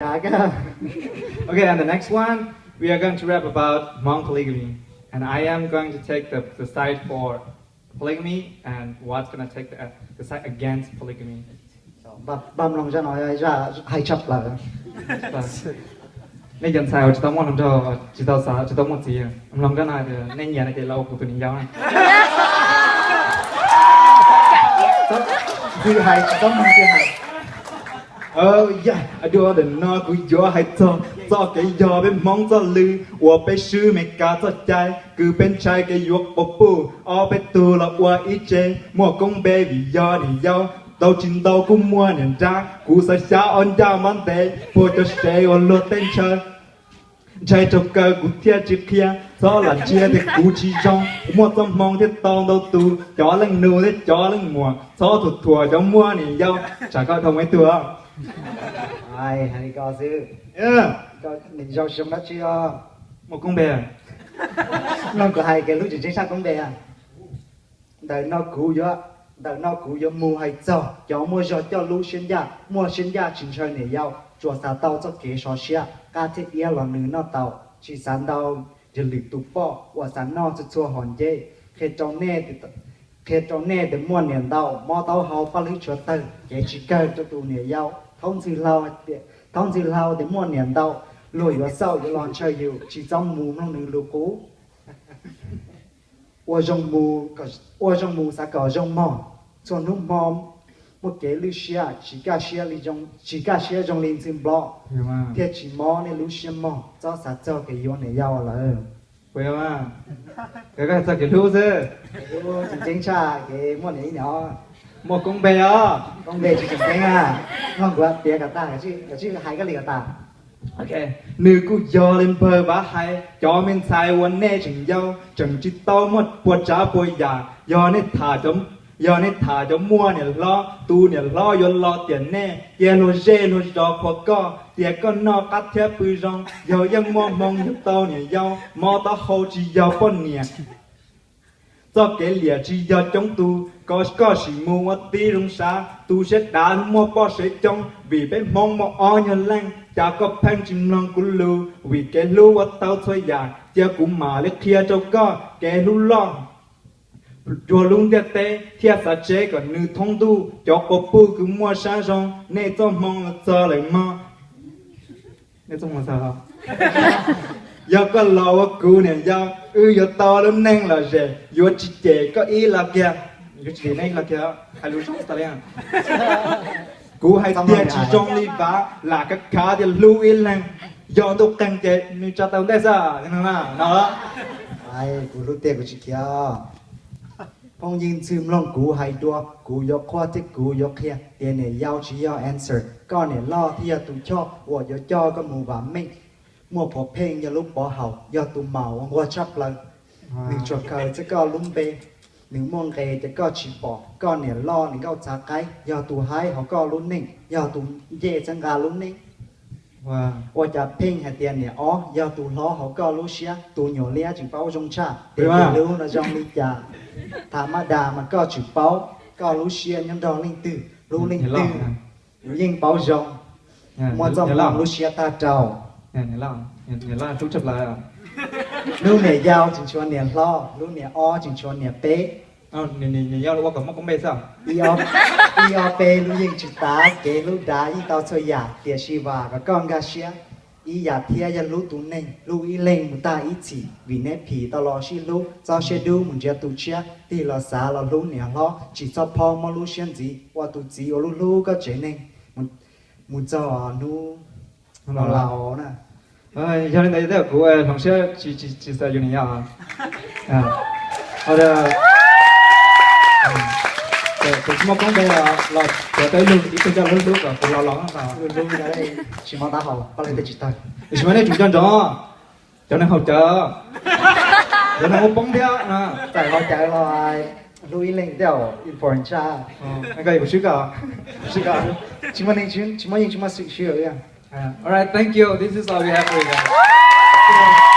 Okay, and the next one, we are going to rap about Hmong polygamy. And I am going to take the, the side for polygamy, and Wat's going to take the, the side against polygamy. Npaj mloog zaj no, zaj hais tshaj plaws. Nej cov ntxhais uas tsis tau muaj hluas nraug, tsis tau xav, tsis tau muaj txiv, mloog zaj no tias nej nyiam no ces los ua kuv tus niam yau na. Ntxwg hais tsis txhob mloog ntxwg hais. Yog dua ntawm no kuv yuav hais txog txoj kev yog peb Hmoob txoj lw, uas peb swb Meskas txoj cai, kws peb ntshai kev yuav quas puj, ob peb tug los ua ib tsev, muaj koob npe vim yog niam yau, ntau tsis ntau kuj muaj niam nrab, kuv xav xyav ob ncaj mab ntev puag cov sev uas luag tej ntshaw. Ntshai raug kaw kuv thiaj tsis qhia, txhob lam ntsia tias kuv tsis zoo, kuv muaj txoj hmoo thiaj tau ntau tus, cov leej nus thiab cov leej muam, txhob thuam thuam cov muaj niam yau, tsam koj dhau mus ib tug. Hais li ko xwb, niam yau zoo dab tsi os? Muaj koob npe. Mloog kuv hais kev hlub tseem ceeb tshaj koob npe. Ntawm no kuv yuav, ntawm no kuv yuav mus hais txog cov muaj zog coj lub siab ncaj, muaj siab ncaj tsis ntshaw niam yau, tsuas xav tau txoj kev sov siab, qab thiab iab los nws noj tau, tsis xav ntau yog lwm tus poj uas xav noj txhua txhua hom ncej. Qhia rau nej tias muaj niam ntau, mob taub hau paj hlwb tshuav tawg, kev tsis kawg rau tus niam yau. Thaub ntxhw hlau tias muaj niam ntau, luag yuav xauj yuav los ntshaw yus, tsis txhob mus mloog nws lus qub. Ua zoo mus xav kom zoo mog, txhua hnub hmo muaj kev lwj siab, tsis kaj siab zoo li ntxhw nplob, thiaj tsis mob nej lub siab mog, txhob xav txog kev yuav niam yau lawm. Koj hais txog kev hlub xwb, tseem ceeb tshaj kev muaj niam ib niam ob. Muaj koob npe os. Koob npe tsis tseem ceeb a. Mloog kuv piav kom tag, koj tsij hais koj li kom tas. Nws kuj yog li npawg Vav hais, cov me ntxhais uas nej tseem yau tseem tsis tau muaj puas tsav puas yam. Yog nej tham, yog nej tham cov muaj niam hlob, tus niam hlob yuav los tiam nej, cia luag zej luag zos qhuas koj tias koj noj qab thiab pw zoo. Yog yeej muaj hmoo yug tau niam yau, mob taub hau tsis yog poj niam. Txoj kev liam tsis yog coob tus, koj sim mus ua tib zoo sav. Tu siab dav muaj poj sev coob, vim peb Hmoob muaj ob nyuag leej. Cas koj pheej tsis mloog kuv lus, vim kev hlub ua tau txhua yam. Cia kuv mam li qhia rau koj kev hlub loj. Cuag lub ntiaj teb thiaj xav tseb kom nws thoob ntuj, cov quas puj kws muaj sab zoo, nej txoj hmoo los txog lawm mog. Yog koj los ua kuv niam yau, wb yuav tau lub neej lom zem, yuav tsis cem koj ib los kiag. Yuav tsis cem nej los kiag, hais lus zoo tas li. Kuv hais tiag tsis zoo li Vav, lam kav khav tias hlub ib leeg, yog ntuj qeeg ces nws tsa tau ntej xwb no. Kuv hlub tiag kuv tsis khiav. Phooj ywg ntxwg mloog kuv hais dua, kuv yuav qhuab thiab kuv yuav qhia tias niam yau tsis yog answer, koj niam loj thiaj yog tus choj uas yuav coj koj mus vam meej. Muaj pov pheej yog lub pov haum, yog tus maum uas nquag tshaj plaws. Nws tsuas khaws txog koj lub npe, nws muaj nqe ces koj tsis pom. Koj niam loj nws nkauj txhav qaib, yog tus haib hauv koj lub neej, yog tus ncej txhawb nqa lub neej. Ua cas pheej hais tias niam ob yog tus hlob hauv koj lub siab, tus nyuam liab tseem paub zoo tshaj tias tus hlub no zoo li cas. Tham maj das mas koj tseem paub, koj lub siab nyob nrog leej twg, hlub leej twg, yus yeej paub zoo. Muaj txoj hmoo lub siab tag rau. Hlub niam yau tseem tshuav niam hlob, hlub niam ob tseem tshuav niam peb. Ib ob peb lub yeej tsis tas, kev hlub dav yeej tau txhua yam, tiam sis vam kom koj nkag siab. Ib yam thiab yog hlub tus neeg, hlub ib leeg mus tag ib txhis, vim neb phim tau los sib hlub, txhob siab dub mus nrhiav tus tshiab, tig los xav los hlub niam hlob, tsis txhob phob mob lub siab ntxiv, ua tus txiv ua lub hlub koj tsev neeg mus txog hnub laus na. Yog li ntawd tej kuv hloov siab tsis xav yuav niam yau. Kuv tsis muaj koob npe los cov peb lug ib tug coj hlub hlub kom kuv los los tsis mob taub hau, pab lej tej tsis tawg. Tsis muaj nej tsum nco ntsoov, cov neeg haus cawv, cov neeg ua poob thiab, txais haus cawv los hlub ib leeg thiab important tshaj. Koj kuv swb koj, swb koj, tsis muaj neeg, tsis muaj yeej tsis muaj swb li. All right, thank you. This is all we have for you guys.